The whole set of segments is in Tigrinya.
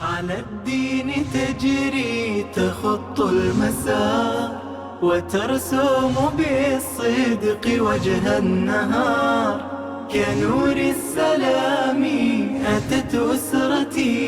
على الدين تجري تخط المسار، وترسم بالصدق وجه النهار. كنور السلام أتت أسرتي،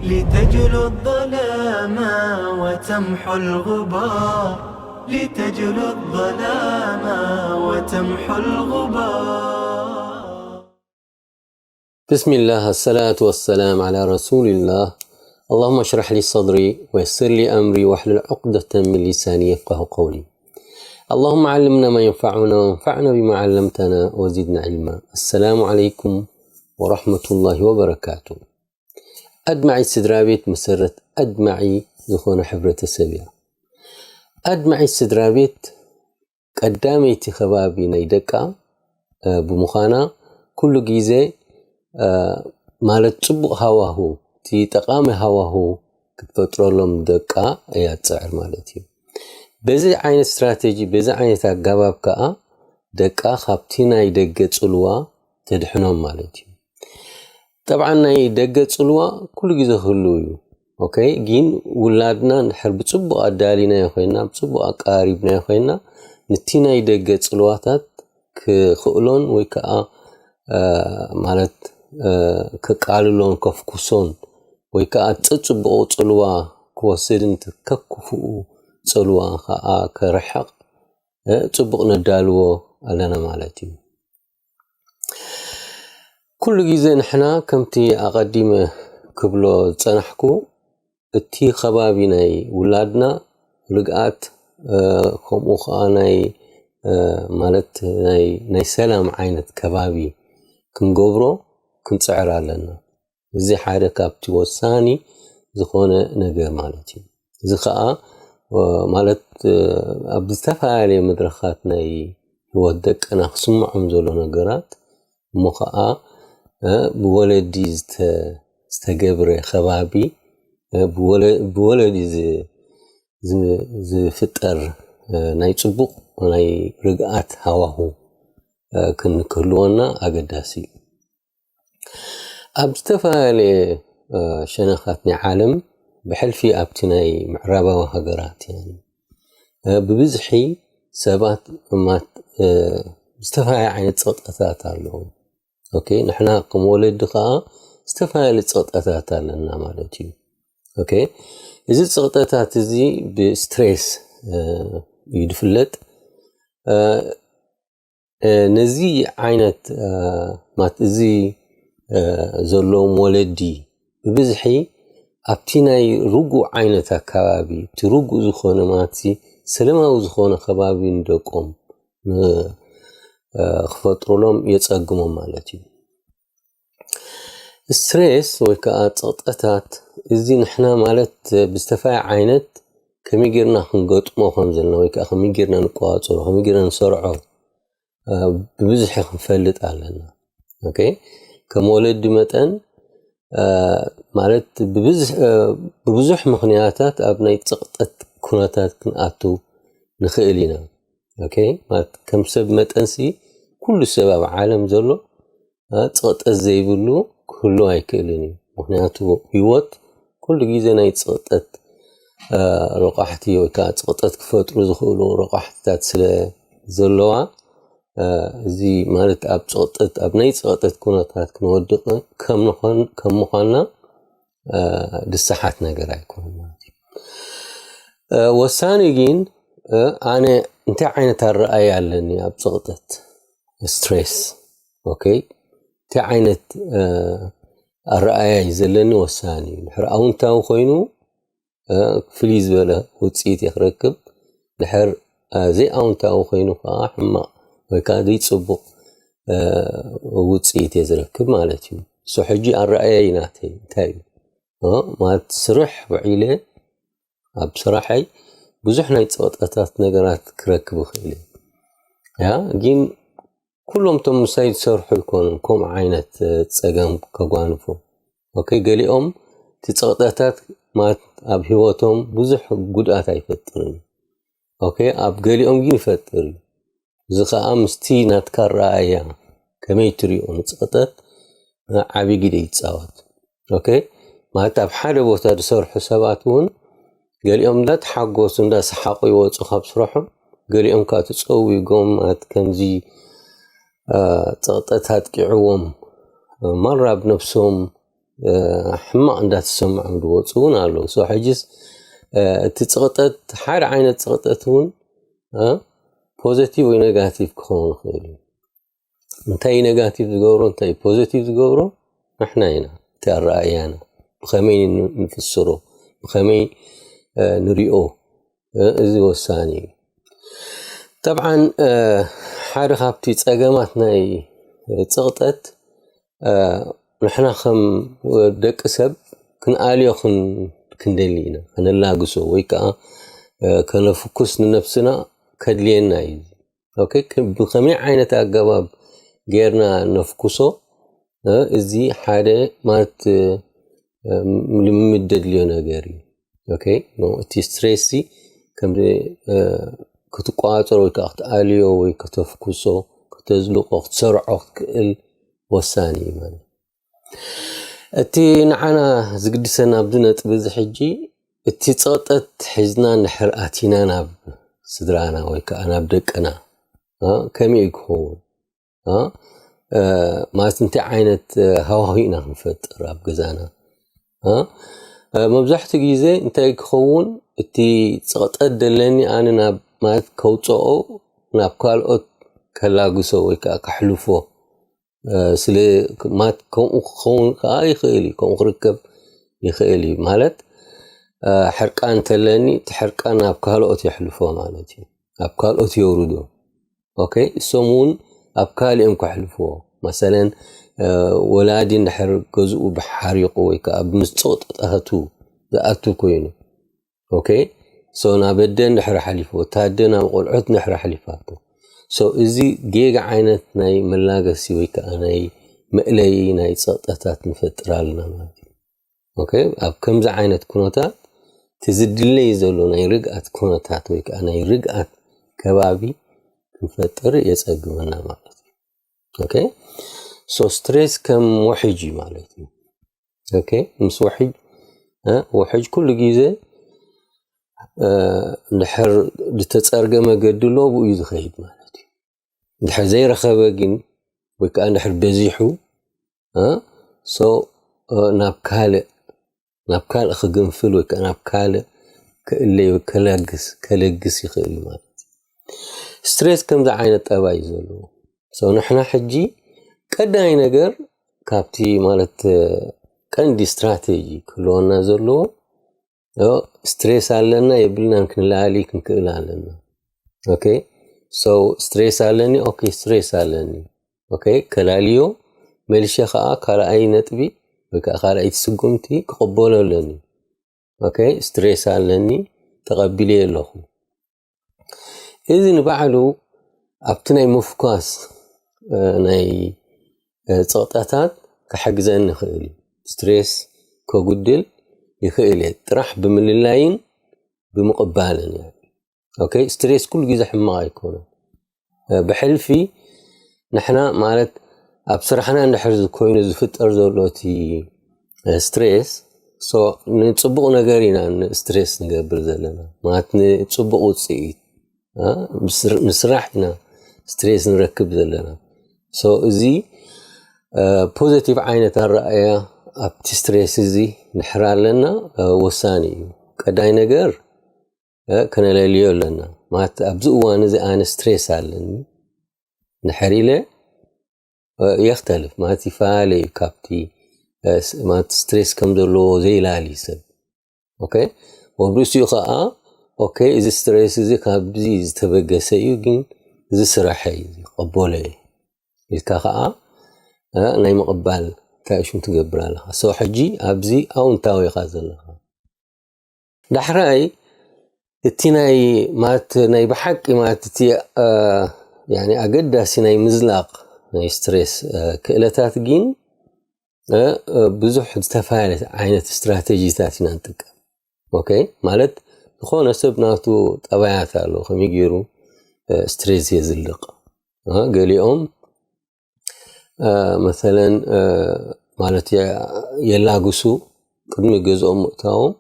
لتجلو الظلام وتمحو الغبار، لتجلو الظلام وتمحو الغبار. بسم الله، الصلاة والسلام على رسول الله. اللهم اشرح لي صدري ويسر لي أمري واحلل عقدة من لساني يفقه قولي. اللهم علمنا ما ينفعنا وانفعنا بما علمتنا وزدنا علما. السلام عليكم ورحمة الله وبركاته. ኣድማዒት ስድራ ቤት መሰረት ኣድማዒ ዝኾነ ሕብረተሰብ እያ። ኣድማዒት ስድራ ቤት ቀዳመይቲ ከባቢ ናይ ደቃ ብምዃና፣ ኩሉ ግዜ ማለት ጽቡቕ ሃዋሁ፣ እቲ ጠቓሚ ሃዋሁ ክትፈጥረሎም ደቃ እያ ትጽዕር ማለት እዩ። በዚ ዓይነት ስትራቴጂ፣ በዚ ዓይነት ኣገባብ ከኣ ደቃ ካብቲ ናይ ደገ ጽልዋ ተድሕኖም ማለት እዩ። ጠብዓን ናይ ደገ ጽልዋ ኩሉ ግዜ ክህሉ እዩ። ኦኬ፣ ግን ውላድና እንድሕር ብጽቡቕ ኣዳሊናዮ ኮይና፣ ብጽቡቕ ኣቀራሪብናዮ ኮይና፣ ነቲ ናይ ደገ ጽልዋታት ክኽእሎን ወይ ከዓ ማለት ከቃልሎን ከፍኩሶን ወይ ከዓ እቲ ጽቡቕ ጽልዋ ክወስድን ከክፉኡ ጽልዋ ከዓ ከርሕቕ ጽቡቕ ነዳልዎ ኣለና ማለት እዩ። ኩሉ ግዜ ንሕና ከምቲ ኣቐዲመ ክብሎ ዝጸናሕኩ፣ እቲ ከባቢ ናይ ውላድና ርግኣት፣ ከምኡ ከዓ ናይ ማለት ናይ ሰላም ዓይነት ከባቢ ክንገብሮ ክንጽዕር ኣለና። እዚ ሓደ ካብቲ ወሳኒ ዝኾነ ነገር ማለት እዩ። እዚ ከዓ ማለት ኣብ ዝተፈላለየ መድረኻት ናይ ህይወት ደቅና ክስምዖም ዘሎ ነገራት፣ እሞ ከዓ ብወለዲ ዝተገብረ ከባቢ፣ ብወለዲ ዝፍጠር ናይ ጽቡቕ ናይ ርግኣት ሃዋሁ ክንክህልወና ኣገዳሲ እዩ። ኣብ ዝተፈላለየ ሸነኻት ናይ ዓለም፣ ብሕልፊ ኣብቲ ናይ ምዕራባዊ ሃገራት ብብዝሒ ሰባት እማት ዝተፈላለየ ዓይነት ጸቕጠታት ኣለዉ። ኦኬ፣ ንሕና ከም ወለዲ ከዓ ዝተፈላለየ ጸቕጠታት ኣለና ማለት እዩ። ኦኬ፣ እዚ ጸቕጠታት እዚ ብስትሬስ እዩ ዝፍለጥ። ነዚ ዓይነት ማለት እዚ ዘለዎም ወለዲ ብብዝሒ ኣብቲ ናይ ርጉእ ዓይነት ኣከባቢ፣ እቲ ርጉእ ዝኾነ ማለት ሰለማዊ ዝኾነ ከባቢ ንደቆም ክፈጥሩሎም የጸግሞም ማለት እዩ። ስትሬስ ወይ ከዓ ጸቕጠታት፣ እዚ ንሕና ማለት ብዝተፈላለየ ዓይነት ከመይ ጌርና ክንገጥሞ ከም ዘለና ወይ ከዓ ከመይ ጌርና ንቆጻጸሮ፣ ከመይ ጌርና ንሰርዖ ብብዝሒ ክንፈልጥ ኣለና። ኦኬ፣ ከም ወለዲ መጠን ማለት ብብዙሕ ምኽንያታት ኣብ ናይ ጸቕጠት ኩነታት ክንኣቱ ንኽእል ኢና። ኦኬ፣ ማለት ከም ሰብ መጠንሲ ኩሉ ሰብ ኣብ ዓለም ዘሎ ጸቕጠት ዘይብሉ ክህሉ ኣይክእልን እዩ። ምኽንያቱ ህይወት ኩሉ ግዜ ናይ ጸቕጠት ረቋሕቲ ወይ ከዓ ጸቕጠት ክፈጥሩ ዝኽእሉ ረቋሕትታት ስለ ዘለዋ፣ እዚ ማለት ኣብ ጸቕጠት፣ ኣብ ናይ ጸቕጠት ኩነታት ክንወድቕ ከም ምዃንና ዝሰሓት ነገር ኣይኮነን ማለት እዩ። ወሳኒ ግን ኣነ እንታይ ዓይነት ኣረኣእያ ኣለኒ ኣብ ጸቕጠት፣ ስትሬስ፣ ኦኬ፣ እንታይ ዓይነት ኣረኣእያ እዩ ዘለኒ ወሳኒ እዩ። ድሕሪ ኣውንታዊ ኮይኑ ፍልይ ዝበለ ውፅኢት እየ ክረክብ። ድሕር ዘይኣውንታዊ ኮይኑ ከዓ ሕማቕ ወይ ከዓ ዘይፅቡቕ ውፅኢት እየ ዝረክብ ማለት እዩ። እሱ ሕጂ ኣረኣእያ እዩ ናተይ። እንታይ እዩ ማለት ስርሕ ውዒለ ኣብ ስራሐይ ብዙሕ ናይ ፀቕጠታት ነገራት ክረክብ ይኽእል እየ። ያ ግን ኩሎም እቶም ምሳይ ዝሰርሑ ኣይኮኑን ከምኡ ዓይነት ፀገም ከጓንፉ። ኦኬ፣ ገሊኦም እቲ ፀቕጠታት ማለት ኣብ ህይወቶም ብዙሕ ጉድኣት ኣይፈጥርን። ኦኬ፣ ኣብ ገሊኦም ግን ይፈጥር እዩ። እዚ ከዓ ምስቲ ናትካ ኣረኣእያ ከመይ ትሪኦ ንፀቕጠት ዓብዪ ግደ ይፃወት። ኦኬ፣ ማለት ኣብ ሓደ ቦታ ዝሰርሑ ሰባት እውን ገሊኦም እንዳተሓጎሱ እንዳሰሓቁ ይወፁ ካብ ስርሖም፣ ገሊኦም ከዓ ተፀዊጎም ማለት ከምዚ ጸቕጠት ኣጥቂዕዎም ማራ ኣብ ነብሶም ሕማቕ እንዳተሰምዖም ዝወፁ እውን ኣለዉ። So ሕጅስ እቲ ጸቕጠት ሓደ ዓይነት ጸቕጠት እውን ፖዘቲቭ ወይ ኔጋቲቭ ክኸውን ይኽእል እዩ። እንታይ ኔጋቲቭ ዝገብሮ እንታይ ፖዘቲቭ ዝገብሮ ንሕና ኢና፣ እቲ ኣረኣእያና ብኸመይ ንፍስሮ፣ ብኸመይ ንሪኦ፣ እዚ ወሳኒ እዩ። ጠብዓን ሓደ ካብቲ ጸገማት ናይ ጸቕጠት ንሕና ከም ደቂ ሰብ ክንኣልዮ ክንደሊ ኢና፣ ከነላግሶ ወይ ከዓ ከነፍኩስ ንነብስና ከድልየና እዩ። ብከመይ ዓይነት ኣገባብ ጌርና ነፍኩሶ፣ እዚ ሓደ ማለት ልምምድ ደድልዮ ነገር እዩ። እቲ ስትሬስ ሲ ከም ክትቋፀሮ ወይ ከዓ ክትኣልዮ ወይ ከተፍኩሶ፣ ከተዝልቆ፣ ክትሰርዖ ክትክእል ወሳኒ እዩ ማለት። እቲ ንዓና ዝግድሰና ኣብዚ ነጥቢ እዚ ሕጂ እቲ ፀቕጠት ሒዝና እንድሕር ኣቲና ናብ ስድራና ወይ ከዓ ናብ ደቅና ከመይ እዩ ክኸውን? ማለት እንታይ ዓይነት ሃዋሁ ኢና ክንፈጥር ኣብ ገዛና? መብዛሕትኡ ግዜ እንታይ ክኸውን፣ እቲ ፀቕጠት ደለኒ ኣነ ናብ ማለት ከውፅኦ ናብ ካልኦት ከላግሶ ወይ ከዓ ከሕልፎ ስለ ማለት ከምኡ ክኸውን ከዓ ይኽእል እዩ፣ ከምኡ ክርከብ ይኽእል እዩ። ማለት ሕርቃን እንተለኒ እቲ ሕርቃን ናብ ካልኦት የሕልፎ ማለት እዩ፣ ኣብ ካልኦት የውርዶ። ኦኬ፣ እሶም እውን ኣብ ካልኦም ከሕልፍዎ። መሰለን ወላዲ እንድሕር ገዝኡ ብሓሪቑ ወይ ከዓ ብምስጥቕጥጣቱ ዝኣቱ ኮይኑ፣ ኦኬ፣ ሶ ናብ ኣደ እንድሕር ሓሊፍዎ፣ ታደ ናብ ቆልዑት እንድሕር ሓሊፋቶ፣ ሶ እዚ ጌጋ ዓይነት ናይ መላገሲ ወይ ከዓ ናይ መእለዪ ናይ ፀቕጠታት ንፈጥር ኣለና ማለት እዩ። ኦኬ፣ ኣብ ከምዚ ዓይነት ኩነታት እቲ ዝድለይ ዘሎ ናይ ርግኣት ኩነታት ወይ ከዓ ናይ ርግኣት ከባቢ ክንፈጥር የፀግመና ማለት እዩ። ኦኬ፣ ሶ ስትሬስ ከም ውሕጅ እዩ ማለት እዩ። ኦኬ፣ ምስ ውሕጅ ውሕጅ ኩሉ ግዜ እንድሕር ዝተፀርገ መገዲ ኣሎ ብኡ እዩ ዝኸይድ ማለት እዩ። እንድሕር ዘይረኸበ ግን ወይ ከዓ እንድሕር በዚሑ ሶ ናብ ካልእ ናብ ካልእ ክግንፍል ወይ ከዓ ናብ ካልእ ክእለይ ከለግስ ከለግስ ይኽእል እዩ ማለት እዩ። ስትሬስ ከምዚ ዓይነት ጠባይ እዩ ዘለዎ። ሶ ንሕና ሕጂ ቀዳይ ነገር ካብቲ ማለት ቀንዲ ስትራቴጂ ክህልወና ዘለዎ ስትሬስ ኣለና የብልናን ክንለኣሊ ክንክእል ኣለና። ኦኬ፣ ሶ ስትሬስ ኣለኒ፣ ኦኬ፣ ስትሬስ ኣለኒ። ኦኬ፣ ከላልዮ፣ መሊሸ ከዓ ካልኣይ ነጥቢ ወይ ከዓ ካልኣይቲ ስጉምቲ ክቕበሎ ኣለኒ። ኦኬ፣ ስትሬስ ኣለኒ፣ ተቐቢለዮ ኣለኹ። እዚ ንባዕሉ ኣብቲ ናይ ምፍኳስ ናይ ፀቕጠታት ክሕግዘኒ ይኽእል እዩ። ስትሬስ ከጉድል ይኽእል እየ ጥራሕ ብምልላይን ብምቕባልን። ኦኬ፣ ስትሬስ ኩሉ ግዜ ሕማቕ ኣይኮነን። ብሕልፊ ንሕና ማለት ኣብ ስራሕና እንድሕር ኮይኑ ዝፍጠር ዘሎ እቲ ስትሬስ ንፅቡቕ ነገር ኢና ስትሬስ ንገብር ዘለና ማለት ንፅቡቕ ውፅኢት ንስራሕ ኢና ስትሬስ ንረክብ ዘለና። እዚ ፖዘቲቭ ዓይነት ኣረኣያ ኣብቲ ስትሬስ እዚ ንሕር ኣለና ወሳኒ እዩ። ቀዳይ ነገር ከነለልዮ ኣለና ማለት ኣብዚ እዋን እዚ ኣነ ስትሬስ ኣለኒ ንሕር ኢለ የክተልፍ ማለት ይፈላለ እዩ ካብቲ ማለት ስትሬስ ከም ዘለዎ ዘይላሊ ሰብ። ኦኬ፣ ወብርእሲኡ ከዓ ኦኬ፣ እዚ ስትሬስ እዚ ካብዚ ዝተበገሰ እዩ፣ ግን እዚ ስራሕ እዩ፣ ቀበሎ እዩ ኢልካ ከዓ ናይ ምቕባል እንታይ ሽም ትገብር ኣለኻ። ሶ ሕጂ ኣብዚ ኣውንታዊ ኢኻ ዘለኻ። ዳሕራይ እቲ ናይ ማለት ናይ ብሓቂ ማለት እቲ ኣገዳሲ ናይ ምዝላቕ ናይ ስትሬስ ክእለታት ግን ብዙሕ ዝተፈላለየ ዓይነት ስትራቴጂታት ኢና ንጥቀም። ኦኬ፣ ማለት ዝኾነ ሰብ ናቱ ጠባያት ኣሎ ከመይ ገይሩ ስትሬስ የዝልቕ። ገሊኦም መሰለን ማለት የላግሱ ቅድሚ ገዝኦም ምእታዎም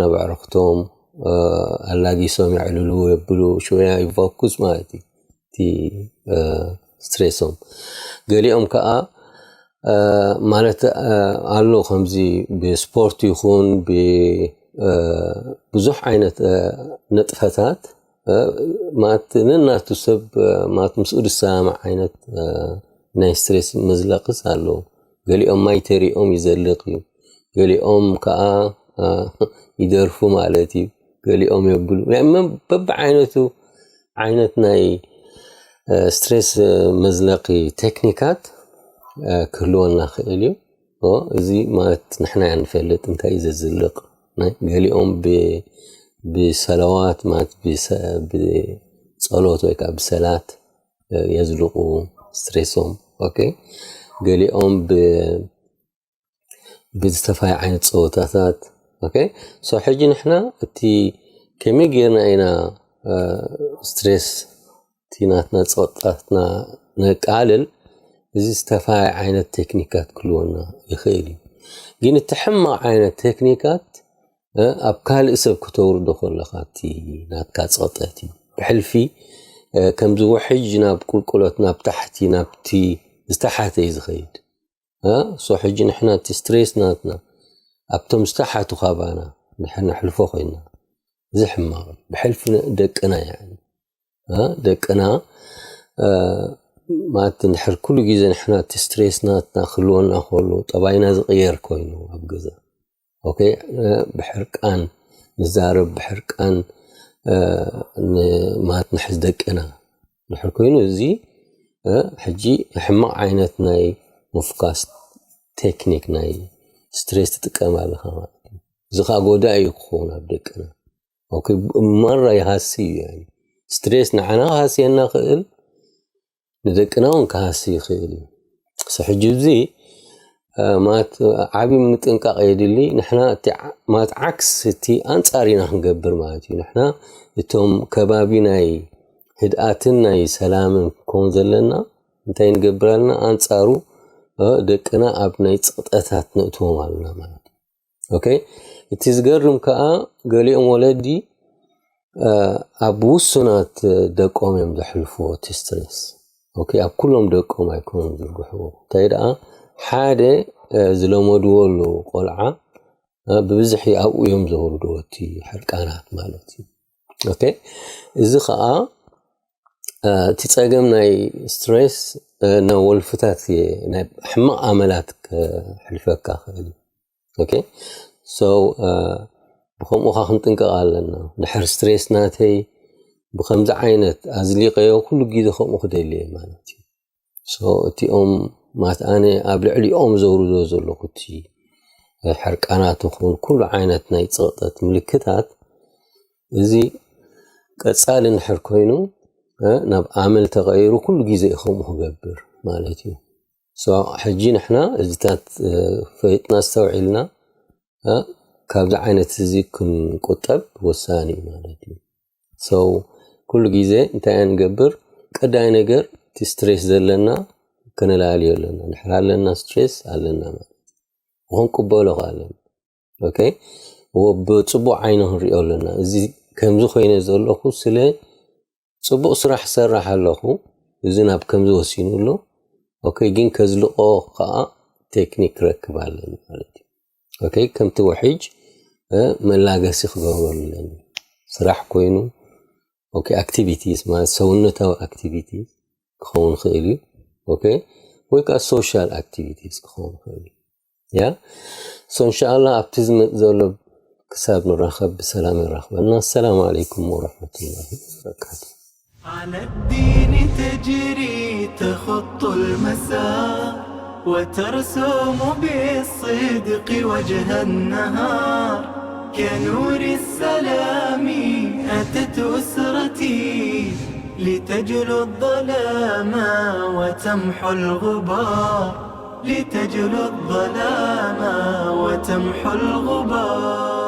ናብ ኣዕርኽቶም ኣላጊሶም የዕልሉ የብሉ ሽወያ ይፈኩስ ማለት እዩ እቲ ስትሬሶም። ገሊኦም ከዓ ማለት ኣሎ ከምዚ ብስፖርት ይኹን ብዙሕ ዓይነት ንጥፈታት ማለት ነናቱ ሰብ ማለት ምስኡ ዝሰማማዕ ዓይነት ናይ ስትሬስ መዝለቅስ ኣለዉ። ገሊኦም ማይ ተሪኦም ይዘልቅ እዩ። ገሊኦም ከዓ ይደርፉ ማለት እዩ። ገሊኦም የብሉ። በብዓይነቱ ዓይነት ናይ ስትሬስ መዝለቂ ቴክኒካት ክህልወና ክእል እዩ። እዚ ማለት ንሕና እያ ንፈልጥ እንታይ እዩ ዘዝልቅ። ገሊኦም ብሰለዋት ማለት ብፀሎት ወይ ከዓ ብሰላት የዝልቁ ስትሬሶም። ኦኬ፣ ገሊኦም ብዝተፋይ ዓይነት ፀወታታት። ኦኬ፣ ሶ ሕጂ ንሕና እቲ ከመይ ጌርና ኢና ስትሬስ እቲ ናትና ፀወታትና ነቃልል? እዚ ዝተፋይ ዓይነት ቴክኒካት ክልወና ይኽእል እዩ። ግን እቲ ሕማቕ ዓይነት ቴክኒካት ኣብ ካልእ ሰብ ክተውርዶ ከለኻ እቲ ናትካ ፀጠት እዩ። ብሕልፊ ከምዚ ውሕጅ ናብ ቁልቁለት ናብ ታሕቲ ናብቲ ዝተሓተ እዩ ዝኸይድ። ሶ ሕጂ ንሕና እቲ ስትሬስ ናትና ኣብቶም ዝተሓቱ ካባና ንሕልፎ ኮይና እዚ ሕማቕ ብሕልፊ ደቅና ያ ደቅና ማለት እንድሕር ኩሉ ግዜ ንሕና እቲ ስትሬስ ናትና ክህልወና ከሎ ጠባይና ዝቕየር ኮይኑ ኣብ ገዛ ኦኬ ብሕርቃን ንዛረብ ብሕርቃን ማለት ንሕዝ ደቅና እንድሕር ኮይኑ እዚ ሕጂ ሕማቕ ዓይነት ናይ ምፍካስ ቴክኒክ ናይ ስትሬስ ትጥቀም ኣለኻ ማለት እዩ። እዚ ከዓ ጎዳኢ እዩ ክኸውን ኣብ ደቅና። ኦኬ ማራ ይሃሲ እዩ። ስትሬስ ንዓና ክሃስየና ክእል ንደቅና እውን ክሃሲ ይኽእል እዩ። ሶ ሕጂ እዚ ማለት ዓብዪ ምጥንቃቕ የድሊ። ንሕና ማለት ዓክስ እቲ ኣንፃር ኢና ክንገብር ማለት እዩ። ንሕና እቶም ከባቢ ናይ ህድኣትን ናይ ሰላምን ክኸውን ዘለና እንታይ ንገብር ኣለና? ኣንፃሩ ደቅና ኣብ ናይ ፅቕጠታት ነእትዎም ኣለና ማለት እዩ። ኦኬ፣ እቲ ዝገርም ከዓ ገሊኦም ወለዲ ኣብ ውሱናት ደቆም እዮም ዘሕልፍዎ እቲ ስትሬስ። ኦኬ፣ ኣብ ኩሎም ደቆም ኣይኮኑን ዝርግሕዎ። እንታይ ደኣ ሓደ ዝለመድዎ ኣለዉ ቆልዓ ብብዝሒ ኣብኡ እዮም ዘውርድዎ እቲ ሕርቃናት ማለት እዩ። ኦኬ፣ እዚ ከዓ እቲ ፀገም ናይ ስትሬስ ናብ ወልፍታት ናይ ሕማቕ ኣመላት ክሕልፈካ ክእል እዩ። ኦኬ ሶ ብከምኡ ካ ክንጥንቀቕ ኣለና። ድሕር ስትሬስ ናተይ ብከምዚ ዓይነት ኣዝሊቀዮ ኩሉ ግዜ ከምኡ ክደሊ እየ ማለት እዩ። ሶ እቲኦም ማለት ኣነ ኣብ ልዕሊኦም ዘውርዶ ዘለኹ እቲ ሕርቃናት ይኹን ኩሉ ዓይነት ናይ ፀቕጠት ምልክታት እዚ ቀፃሊ እንድሕር ኮይኑ ናብ ኣመል ተቐይሩ ኩሉ ግዜ እዩ ከምኡ ክገብር ማለት እዩ። ሶ ሕጂ ንሕና እዚታት ፈይጥና ኣስተውዒልና ካብዚ ዓይነት እዚ ክንቁጠብ ወሳኒ እዩ ማለት እዩ። ሶ ኩሉ ግዜ እንታይ ንገብር? ቀዳይ ነገር እቲ ስትሬስ ዘለና ከነላልዮ ኣለና። ድሕር ኣለና ስትሬስ ኣለና ማለት እዩ። ክንቅበሎ ኣለና። ኦኬ ብፅቡቅ ዓይኒ ክንሪኦ ኣለና። እዚ ከምዚ ኮይነ ዘለኹ ስለ ፅቡቅ ስራሕ ሰራሕ ኣለኹ፣ እዚ ናብ ከምዚ ወሲኑ ኣሎ። ኦኬ ግን ከዝልቆ ከዓ ቴክኒክ ክረክብ ኣለኒ ማለት እዩ። ኦኬ ከምቲ ውሕጅ መላገሲ ክገብረሉ ኣለኒ። ስራሕ ኮይኑ ኦኬ ኣክቲቪቲስ ማለት ሰውነታዊ ኣክቲቪቲ ክኸውን ይኽእል እዩ። ኦኬ ወይ ከዓ ሶሻል ኣክቲቪቲስ ክኸውን ይኽእል እዩ። ያ ሶ እንሻኣላ ኣብቲ ዝመፅ ዘሎ ክሳብ ንራኸብ ብሰላም የራኽበና። ኣሰላሙ ዓለይኩም ወረሕመቱላሂ ወበረካቱ። على الدين تجري تخط المسار وترسم بالصدق وجه النهار كنور السلام أتت أسرتي لتجلو الظلام وتمحو الغبار لتجلو الظلام وتمحو الغبار